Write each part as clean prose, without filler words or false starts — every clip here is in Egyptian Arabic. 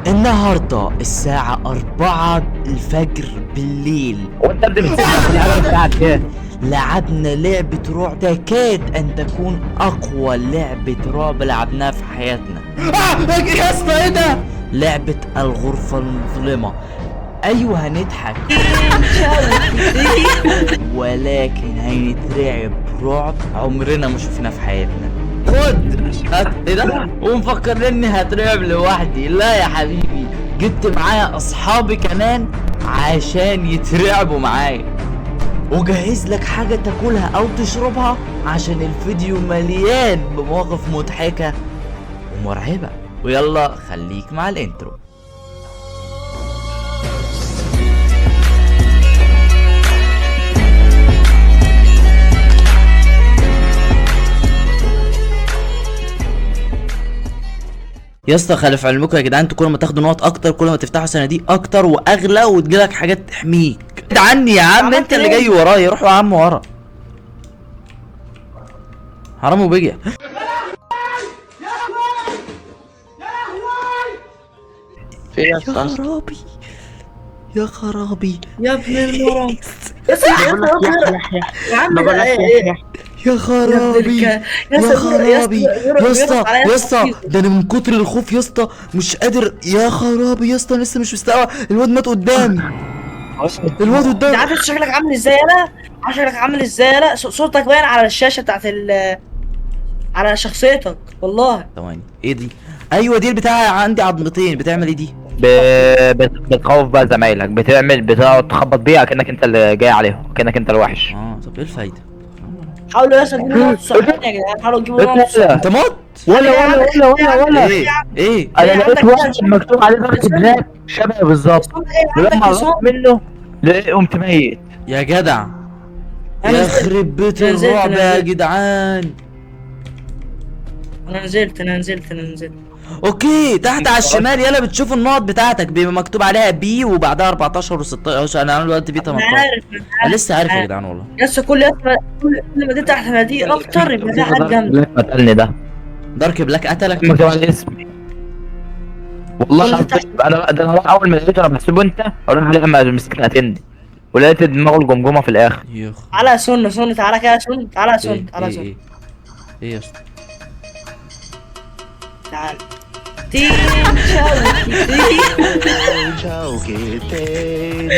النهارده الساعة 4 الفجر بالليل. وانت ابدا الساعة كام؟ لعبنا لعبة رعب تكاد أن تكون أقوى لعبة رعب لعبناها في حياتنا. يا اسطى ايه ده؟ لعبة الغرفة المظلمة. أيوه هنضحك ولكن هنترعب رعب عمرنا ما شفناه في حياتنا. خد ايه ده؟ ومفكر اني هترعب لوحدي؟ لا يا حبيبي، جبت معايا اصحابي كمان عشان يترعبوا معايا. وجهز لك حاجة تاكلها او تشربها عشان الفيديو مليان بمواقف مضحكة ومرعبة. ويلا خليك مع ال intro. يا اسطى خلي في علمكم يا جدعان، انتوا كل ما تاخدوا نقط اكتر كل ما تفتحوا صناديق اكتر واغلى وتجيلك حاجات تحميك. ابعد عني يا عم، انت اللي جاي ورايا. روحوا يا عم ورا، حرام وبيجي. يا خرابي يا خرابي يا ابن المرام يا عم، يا خرابي يا خرابي يا اسطى يا اسطى، ده انا من كتر الخوف يا اسطى مش قادر. يا خرابي يا اسطى لسه مش مستوعب، الواد مات قدامي، الواد قدامي. انت عارف شكلك عامل ازاي؟ يالا عارف شكلك عامل ازاي؟ يالا صورتك باين على الشاشة بتاعت على شخصيتك والله. ثواني ايه دي؟ ايوه دي البتاعه عندي عظمتين، بتعمل ايه دي؟ بتخوف بقى زمايلك، بتعمل بتقعد تخبط بيها كانك انت اللي جاي عليهم، كانك انت الوحش. طب ايه الفايدة؟ حاولوا يا اسطى تجيبوا نقط صحيح يا جدعان، حاولوا تجيبوا نقط. انت مت ولا ولا ولا ولا ولا ايه ايه؟ انا لقيت واحد مكتوب عليه Dark Black شبه بالظبط، ولما قربت منه لقيت قمت ميت. يا جدع يخرب بيت الرعب يا جدعان. انا نزلت انا نزلت انا نزلت. okay تحت على الشمال يلا بتشوف النقط بتاعتك بيبقى مكتوب عليها B وبعدها 14 و16. انا عامل دلوقتي B 18. انا لسه عارف يا جدعان والله. لسه كل ما تفتح صناديق اكتر يبقى في حاجة جامدة. قتلني ده Dark Black قتلك؟ مكتوب على اسمي والله العظيم. انا ده انا اول ما لقيته انا بحسبه انت، اروح عليه لما مسكني قتلني، ولقيت دماغه الجمجمة في الاخر. تعالى سن سن، تعالى كده سن، تعالى سن، تعالى سن. ايه يا اسطى؟ تعالى تين شوكي تين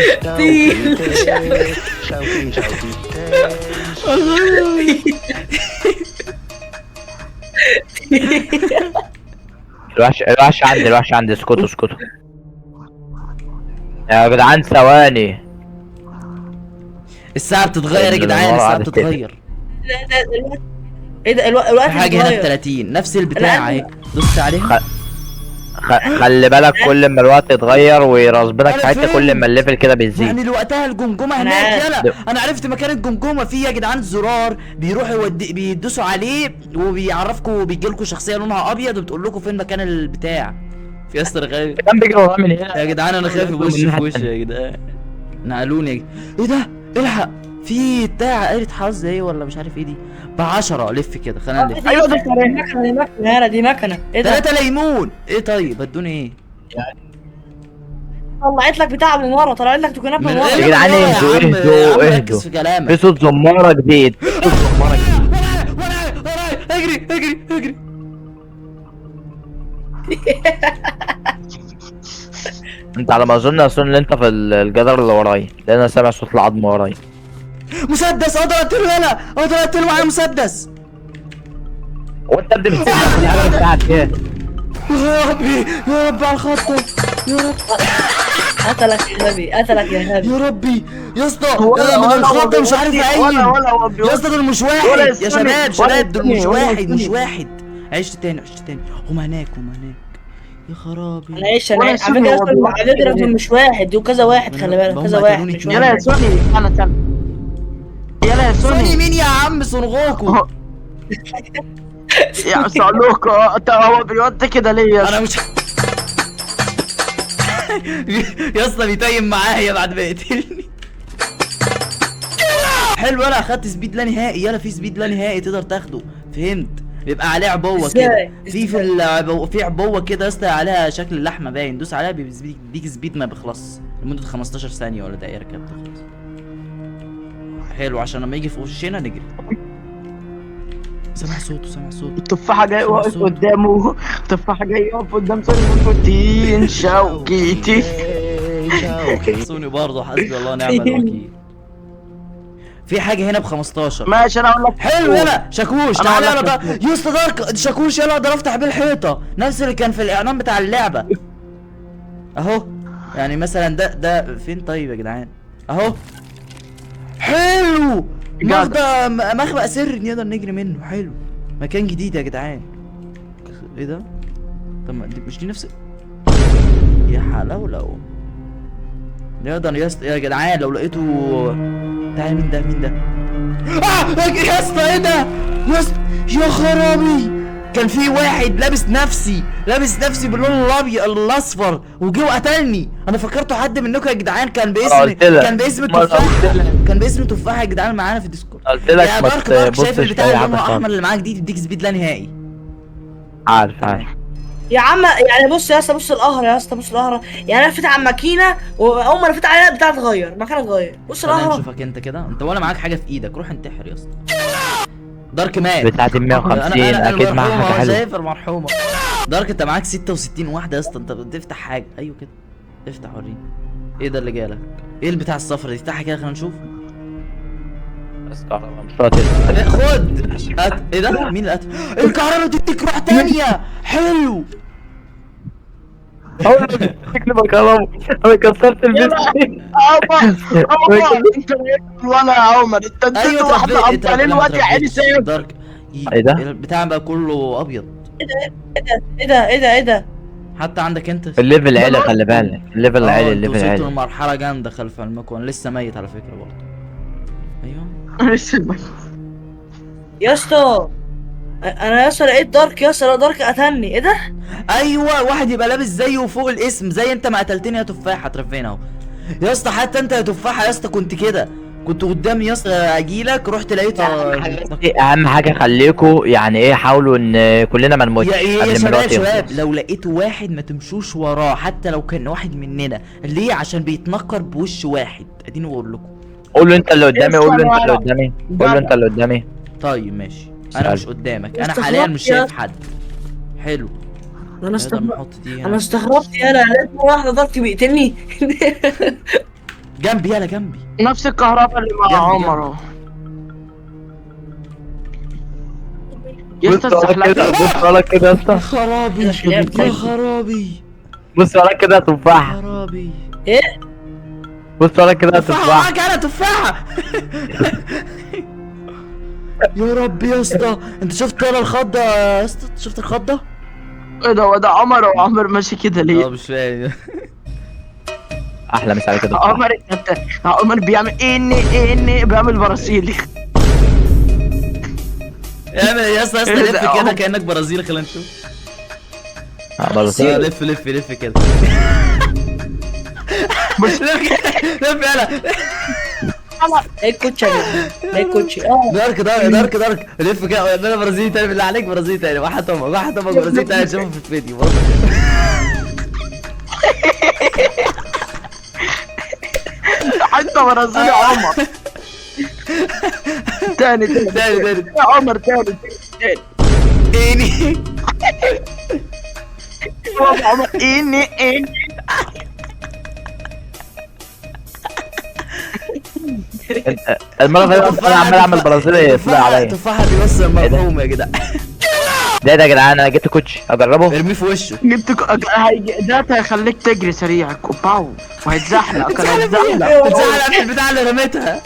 الوحش الوحش عندي، الوحش عندي. اسكتوا اسكتوا يا جدعان ثواني. الساعة بتتغير يا جدعان، الساعة بتتغير. ايه ده الوقت؟ حاجة هنا ب 30 نفس البتاع اهي، دوست عليها. خلي بالك كل ما الوقت يتغير ويرسبنك في حتة كل ما ال level كده بيزيد. يعني وقتها الجمجمة هناك. يلا انا عرفت مكان الجمجمة فيه يا جدعان، زرار بيروحوا بيدوسوا عليه وبيعرفكم، وبيجي لكم شخصية لونها ابيض وبتقول لكم فين مكان البتاع. في ياسر غالي كان بيجري ورايا من هنا يا جدعان، انا خايف بوش في وشي يا جدعان، نقلوني يا جدعان. ايه ده؟ الحق في بتاع قرية حظ ايه ولا مش عارف ايه دي ب 10. لف كده خلينا نلف. ايوه ده مكنه، دي مكنه، دي مكنه. ايه ده؟ 3 ليمون. ايه طيب هدوني ايه؟ طلعت لك بتاع من ورا، طلعت لك توكنات من ورا يا جدعان. اهدوا اهدوا اهدوا، في صوت زماره جديد، صوت زماره جديد. ورايا ورايا، اجري اجري اجري. انت على ما اظن اصلا ان انت في الجدار اللي ورايا، لان انا سامع صوت العظم ورايا. مسدس اقدر اقتله، يلا اقدر اقتله معايا مسدس. وانت ابدا الساعة كام؟ يا ربي يا ربي على الخطة، يا رب. قتلك يا غبي، قتلك يا غبي. يا ربي يا اسطى من الخطة مش عارف اقيم يا اسطى. دول مش واحد يا شباب، شباب دول مش واحد، مش واحد. عشت تاني عشت تاني. هما هناك هما هناك. يا خرابي انا ايش انا على فكرة، على فكرة دول مش واحد، دول كذا واحد، خلي بالك كذا واحد مش واحد. يلا يا سوني استنى استنى، يلا يا سوني. سوني مين يا عم؟ صنغوكو يا صعلوكو. انت هو بيودي كده ليه يا انا مش يا اسطى بيتيم معايا بعد ما يقتلني. حلو انا اخدت speed لا نهائي. يلا في speed لا نهائي تقدر تاخده، فهمت؟ بيبقى عليه عبوة كده. ازاي؟ في العبوه، في عبوة كده يا اسطى عليها شكل اللحمة باين، دوس عليها بيديك speed ما بيخلص لمدة 15 ثانية ولا دقيقة كده بتخلص. حلو، عشان لما يجي في وشنا نجري. سامع صوته، سامع صوته. التفاحة جاي واقف قدامه، التفاحة جاي واقف قدام سوني تين شوكيتي. سوني برضه حسبي الله ونعم الوكيل. في حاجة هنا ب 15. ماشي انا اقول لك. حلو، يلا شاكوش، أنا تعالى أقول يلا لك ده يا اسطى دارك شاكوش، يلا اقدر افتح بيه الحيطة، نفس اللي كان في الاعلان بتاع اللعبة اهو. يعني مثلا ده فين طيب يا جدعان؟ اهو. حلو، جدع. مخبأ سري نقدر نجري منه. حلو، مكان جديد يا جدعان. ايه ده؟ طب ما دي مش دي نفس يا حلاوة. نقدر يا اسطى يا جدعان لو لقيته. تعالى، مين ده؟ مين ده؟ يا اسطى ايه ده؟ يا اسطى يا خرابي، كان في واحد لابس نفسي، لابس نفسي باللون الابيض الاصفر وجه وقتلني. انا فكرته حد منكم يا جدعان، كان باسم، قلت لك. كان باسم ما قلت تفاحة، لك. كان باسم تفاحة يا جدعان معانا في الديسكورد. قلت لك يا ما دارك، دارك شايف تبصش البتاع في اللي اي لونه حاجة احمر خالص. اللي معاك دي تديك speed لا نهائي. عارف عارف يا عم يعني بص يا اسطى، بص القهر يا اسطى، بص القهر. يعني انا لفيت على الماكينة، واول ما لفيت عليها بتاع اتغير، المكان اتغير. بص خلينا القهر. نشوفك انت كده، انت ولا معاك حاجة في ايدك، روح انتحر يا اسطى. دارك مات. بتاعت ال 150 اكيد معاها المرحومة، حاجة حلوة. شايف المرحومة. دارك انت معاك 66 واحدة يا اسطى، انت بتفتح حاجة. ايوه كده، افتح وريني ايه ده اللي جالك، ايه البتاع الصفرا دي؟ افتحها كده خلينا نشوف. بس كهرباء مش راضية. إيه، خد ايه ده؟ مين اللي قتل؟ الكهرباء تديك روح تانية. حلو. شكلي بكهرباء، انا كسرت البيت. عمر، عمر انت ولا يا عمر انت اديته ايوه واحدة اتربيت، قمت عليه الواد يا عيني سايب. دارك. ايه ده؟ البتاع بقى كله ابيض. ايه ده؟ ايه ده؟ ايه ده؟ حتى عندك انت ال level عالي، خلي بالك ال level عالي، انتوا ال level وصلتوا عالي. لمرحلة جامدة خلف علمكم، انا لسه ميت على فكرة برضه. ايوه يا اسطى انا يا اسطى لقيت دارك يا اسطى، لا دارك قتلني. ايه ده؟ ايوه، واحد يبقى لابس زيه فوق الاسم، زي انت ما قتلتني يا تفاحة. اترفينا اهو يا اسطى. حتى انت يا تفاحة يا اسطى كنت كده، كنت قدامي يا اسطى اجيلك، رحت لقيت اهم حاجة خليكوا يعني ايه، حاولوا ان كلنا ما نموتش يا يا قبل ما شباب، الوقت شباب يخلص. لو لقيتوا واحد ما تمشوش وراه حتى لو كان واحد مننا. ليه؟ عشان بيتنكر بوش واحد. اديني بقول لكم. قول له انت اللي قدامي، قول له انت اللي قدامي، قول له انت اللي قدامي. طيب ماشي، انا سأل. مش قدامك، انا استغربت حاليا مش يا شايف حد. حلو، انا نقدر استغربت، نحط دي انا هنا استغربت يالا، لقيت مرة واحدة دارك بيقتلني. جنبي، يلا جنبي. نفس الكهرباء اللي مع جنبي، عمر اهو يا اسطى. بص وراك كده، الزحلقة. بص وراك كده يا يا اسطى، خرابي، يا خرابي، بص وراك كده يا يا تفاحة، خرابي. ايه؟ بص وراك كده يا تفاحة تفاحة. معاك انا تفاحة. يا رب يا اسطى، انت شفت انا الخضة يا اسطى؟ شفت الخضة؟ ايه ده؟ هو ده عمر؟ هو عمر ماشي كده ليه؟ مش فاهم. احلى مسا كده. عمر انت، عمر بيعمل ان ان بيعمل برازيلي. اعمل يا اسطى، يا اسطى إيه ده؟ لف كده عمر. كأنك برازيلي، خلينا نشوف. برازيل. لف لف لف كده، لف كده، لف يلا. ايه الكوتشي يا جدعان؟ ايه الكوتشي؟ اه دارك دارك دارك دارك، لف كده، اعملها برازيلي تاني بالله عليك، برازيلي تاني، واحد امك، واحد امك برازيلي تاني، شوفه في الفيديو. حتى برازيلي عمر. تاني تاني تاني تاني. يا عمر، تاني تاني. اني هو عمر اني اني. المرة اللي فاتت انا عمال اعمل برازيلي طلع عليا. تفاحة بيوصل المرحوم يا جدع. ده يا جدعان انا جبت كوتش اجربه. ارميه في وشه. جبت ده هيخليك تجري سريع باو، وهيتزحلق، كان هيتزحلق. اتزحلق في البتاع اللي رميتها.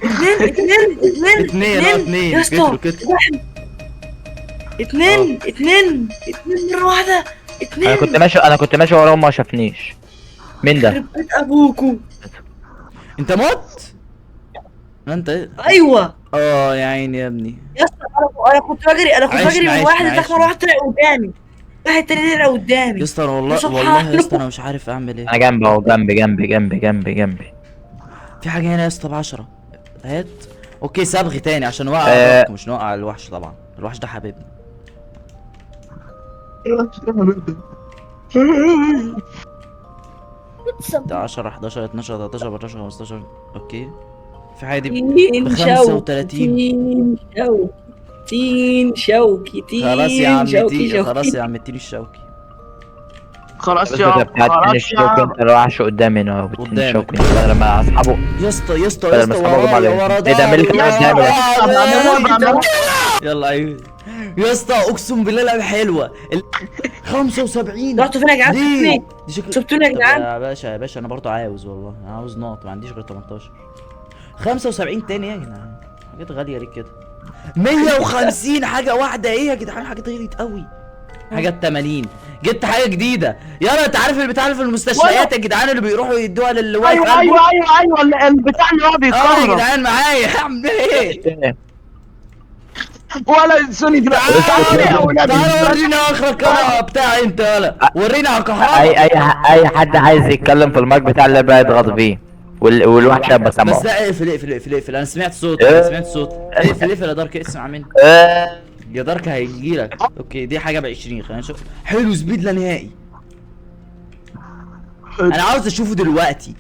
اتنين اتنين اتنين. اتنين، اه، اتنين. يا اسطى. كتروا كتروا. واحد اتنين اتنين اتنين مرة واحدة اتنين. انا كنت ماشي، انا كنت ماشي وراهم ما شافنيش. مين ده؟ يخرب بيت ابوكو. انت مت؟ ما انت ايه؟ ايوه اه يا عيني يا ابني. يا اسطى، انا كنت بجري، انا كنت عشنا، بجري من عشنا، واحد عشنا. دخل، واحد طلع قدامي، واحد تاني طلع قدامي. يا اسطى أنا والله سبحان والله يا اسطى انا مش عارف اعمل ايه. انا جنبي اهو، جنبي جنبي جنبي جنبي جنبي. في حاجة هنا يا اسطى ب 10. هات. okay صبغ تاني عشان نوقع الوحش، مش نوقع الوحش طبعا. الوحش ده حبيبنا. ده 10 11 12 13 14 15. okay في حاجة دي تين ب شوكي 35. تين شوكي تين شوكي تين خلاص يا عم شوكي تين، شوكي. خلاص يا عم تين الشوكي. خلاص بس يا ده بتاع خلاص تين يا الشوكي، انت الوحش قدامي هنا قدامك. تين الشوكي بدل ما اصحابه يا اسطى يا اسطى يا بدل ما اسطى اصحابه ورايا عليه. ورا ايه ده؟ مين اللي كان قدامي ده؟ بعملها. يلا ايوه يا اسطى، اقسم بالله لعبه حلوة. 75. رحتوا فين يا جدعان؟ ليه؟ سبتوني دي شكل. سبتوني يا طب جدعان. يا باشا يا باشا، انا برضو عاوز والله، انا عاوز نقط، ما عنديش غير 18. 75 تاني يا جدعان، حاجات غالية ليه كده؟ 150 حاجة واحدة، ايه يا جدعان؟ حاجات غليت قوي. حاجات 80. جبت حاجة جديدة. يلا انت عارف البتاع اللي في المستشفيات يا جدعان اللي بيروحوا يدوها للي واقف ايوه قلبه؟ ايوه ايوه ايوه، البتاع اللي هو اه يا بيكهرب. جدعان معايا. اعمل ايه؟ ولا سوني دلوقتي. تعالى يا ولاد. تعالى ورينا اخرك انا بتاع انت، يلا ورينا على الكهرباء. اي حد عايز يتكلم في المايك بتاع اللعبة يضغط فيه، والوحش هيبقى بس سامعه. لا اقفل اقفل اقفل اقفل، انا سمعت صوت، انا سمعت صوت. اقفل اقفل يا دارك، اسمع مني يا دارك هيجيلك. okay دي حاجة ب 20، خلينا نشوف. حلو speed لا نهائي، انا عاوز اشوفه دلوقتي.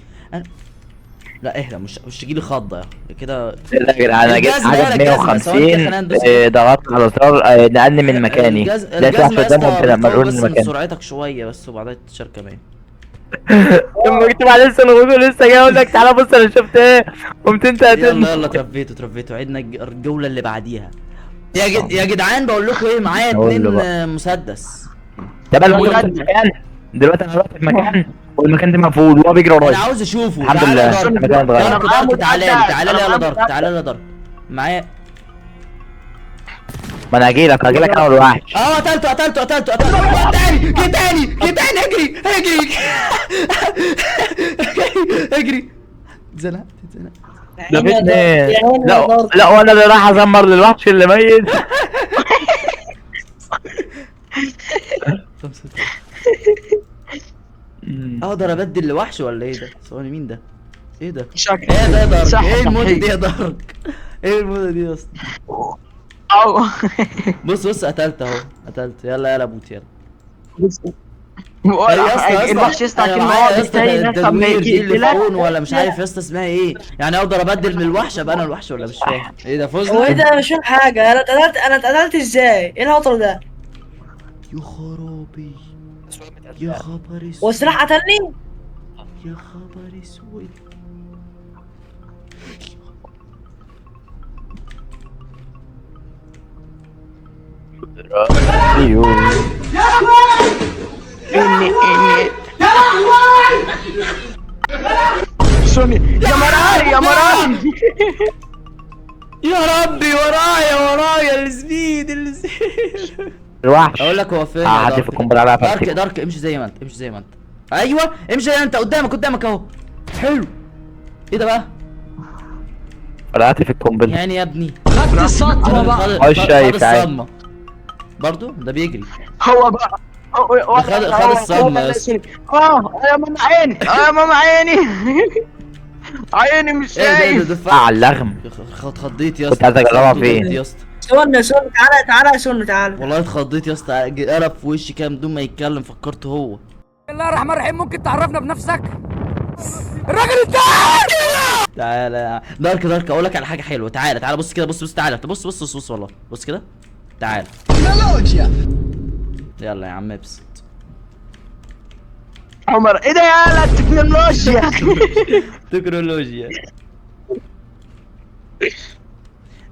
لا اهدى، مش تجيلي خضه يا كده. لا يا جدعان، انا جبت الجزمة، حاجة ب يلا الجزمة، ثواني كده، خلينا 150. ندوس. ضغطت على زرار، نقلني من مكاني. لقيت وحش الجزمة يا قدامهم اسطى كده بتطول ملقول بس من من مكاني. سرعتك شوية بس، وبعدها تشارك كمان. لما كنت مع لسه الغدو لسه جاي اقول لك تعالى بص انا شفت ايه، قمت انت يلا قتلني. يلا ترفيتوا ترفيتوا، عدنا الجولة اللي بعديها. يا جدعان بقول لكم ايه، معايا أقول له اتنين بقى. مسدس. طب انا كنت في مكان دلوقتي، انا رحت في مكان والمكان ده مقفول وهو بيجري انا ورايا. عاوز اشوفه. الحمد تعالى لله يا دارك. المكان اتغير. دارك أنا دارك تعالى لي معايا تعالى لي مسدس. يلا أنا دارك معايا تعالى لي يا دارك معايا. ما انا هجيلك هجيلك انا والوحش. اه قتلته قتلته قتلته قتلته. جه تاني جه تاني جه تاني، اجري اجري اجري. اتزنقت اتزنقت. ده في اتنين. يا عيني يا لا دارك. لا، وانا اللي راح ازمر للوحش اللي ميت. خمسة. اقدر ابدل لوحش ولا ايه ده؟ ثواني مين ده؟ ايه ده؟ شكل. ايه ده يا دارك؟ صح، ايه الموتة صحيح. دي يا دارك؟ ايه الموتة دي يا اسطى؟ أو. بص بص قتلت اهو قتلت. يلا يلا bot يلا. بص. إيه يا اسطى يا اسطى، الوحش يسطا انا كلمة معايا هو يا اسطى بيستاهل نفسه اما التدوير دي اللي يقتلك. فوق ولا مش عارف يا اسطى اسمها ايه، يعني اقدر ابدل من الوحش ابقى انا الوحش ولا مش فاهم ايه ده؟ هو فزنا. ايه ده؟ انا مش فاهم حاجة. انا اتقتلت، انا اتقتلت ازاي؟ ايه الهطل ده؟ يا خرابي يا خبر اسود. هو السلاح قتلني؟ يا خبر اسود. ايوه إني إني سوني يا مراري يا مراري. يا ربي ورايا ورايا ال speed ال speed. الوحش اقول لك هو فين يا هعدي دارك. في القنبلة على دارك فرتك. دارك امشي زي ما انت، امشي زي ما انت. ايوه امشي زي ما انت، قدامك قدامك اهو. حلو. ايه ده بقى؟ فرقعت في القنبلة. يعني يا ابني خدت السطوه بقى. مش شايف عادي. الصدمة برضو ده بيجري. هو بقى خد الصدمة يا اسطى. اه يا ماما عيني، اه يا ماما عيني، عيني مش ايه ده؟ ايه ده؟ شايف. ده فعلا على اللغم. اتخضيت يا اسطى. كنت عايز اجربها اتخضيت فين؟ يا اسطى. سوني سوني تعالى تعالى يا سوني تعالى. والله اتخضيت يا اسطى، قلب في وشي كده بدون ما يتكلم، فكرت هو. بسم الله الرحمن الرحيم، ممكن تعرفنا بنفسك؟ الراجل التاني. تعالى دارك دارك اقول لك على حاجة حلوة. تعالى تعالى بص كده، بص بص تعالى بص بص بص, بص والله بص كده تعالى. يلا يا عم ابسط. عمر ايه ده؟ يا التكنولوجيا. تكنولوجيا.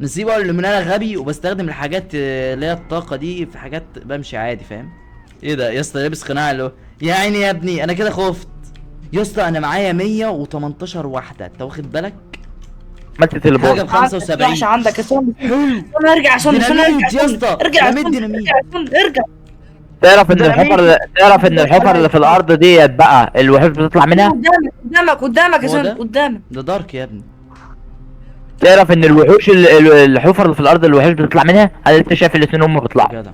نسيب اقول ان انا غبي وبستخدم الحاجات اللي هي الطاقة دي في حاجات بمشي عادي فاهم. ايه ده يا اسطى؟ لابس قناع اللي هو يا عيني يا ابني، انا كده خفت يا اسطى. انا معايا 118 واحدة، انت واخد بالك؟ عملت حاجة teleport. ب 75. الوحش عندك يا سوني. حلو. سوني ارجع يا سوني، سوني ارجع ديناميت يا سوني. اسطى، ارجع يا ديناميت، سوني، ديناميت. ارجع يا سوني، ارجع. تعرف ان الحفر، تعرف ان الحفر اللي في الارض ديت بقى الوحوش بتطلع منها؟ قدامك قدامك قدامك يا هو سوني ده؟ قدامك. ده دارك يا ابني. تعرف ان الوحوش الحفر اللي في الارض الوحوش بتطلع منها؟ انا لسه شايف الاثنين هم بيطلعوا. جدع.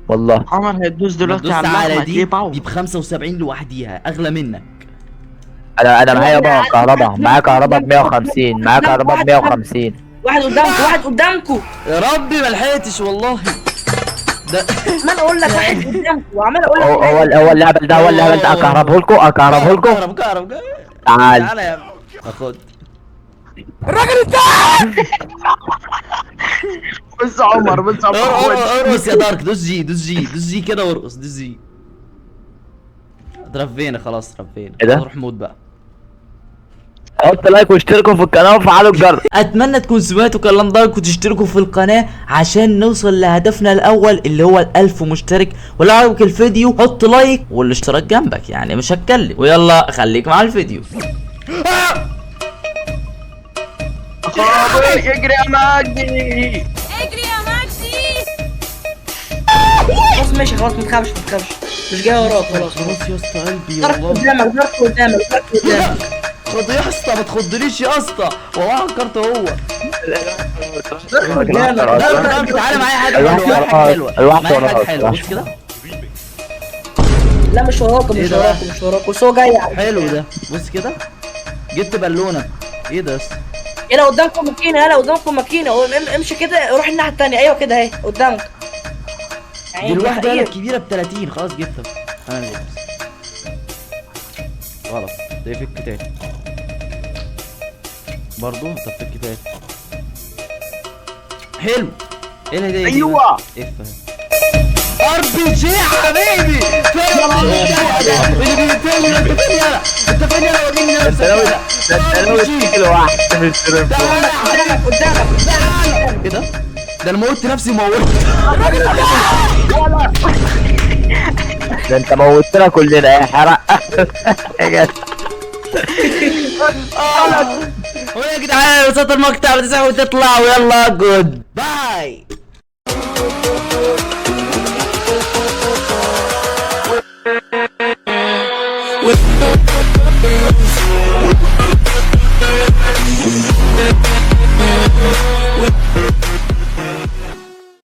والله عمر هيدوس دلوقتي دوس على على اللحمة دي دي باو. دي ب 75 لوحديها، اغلى منك. انا معايا بقى كهرباء، معايا كهرباء ب 150، معايا كهرباء ب 150. واحد قدامكم، واحد قدامكم. يا ربي ما لحقتش والله. ده عمال اقول لك واحد قدامكم، وعمال اقول لك هو الهبل ده، هو الهبل ده. اكهربه لكم، اكهربه لكم. كهرب كهرب. تعال تعالى يا عم. اخد الراجل التاني. بص عمر، بص عمر. ارقص يا دارك، دوس G، دوس G، دوس G كده وارقص، دوس G. اترفينا خلاص، اترفينا. ايه ده؟ روح موت بقى. حط like واشتركوا في القناة وفعلوا الجرس. اتمنى تكون سمعتوا كلام دارك وتشتركوا في القناة عشان نوصل لهدفنا الاول اللي هو 1000 مشترك. ولو عجبك الفيديو حط like والاشتراك جنبك، يعني مش هتكلم. ويلا خليك مع الفيديو. خابر اجري يا مجدي. اجري يا مجدي. خلاص ماشي خلاص، ما تخافش ما تخافش، مش جاي وراك خلاص. خلاص يا اسطى قلبي دارك والله. قدامك، دارك قدامك، دارك قدامك. خد يا اسطى، ما تخضنيش يا اسطى والله، فكرت هو. دارك قدامك. دارك دارك تعالى معايا حاجة الوحش حلوة، معايا حاجة وراك، حلوة، الوحش معايا حاجة وراك، حلوة. الوحش بص كده. لا مش وراكم، إيه مش ده؟ وراكم، مش وراكم، بس هو جاي على حلو ده، بص كده جبت بالونه. ايه ده يا اسطى؟ يلا قدامكم ماكينة، يلا قدامكم ماكينة. امشي كده، روح الناحية التانية. ايوه كده اهي قدامك. دي الواحدة فقير. الكبيرة ب 30. خلاص جبتها انا اللي جبت. غلط ده، فك تاني برضو. طب فك تاني. حلو. ايه الهدية دي؟ ايوه. اف RPG يا حبيبي. فين اللي بيقتلني؟ انت فين يالا؟ انت فين يالا؟ وريني انت نفسك ناوي كده. ده، انت ناوي تيجي لوحدك في التليفون. تعالى يا حبيبي. قدامك قدامك. ايه ده؟ ده انا موتت نفسي وموتت. ده انت موتنا كلنا يا حرق. يا جدع. ويا جدعان وصلت المقطع بتسعة وتطلع، ويلا goodbye. With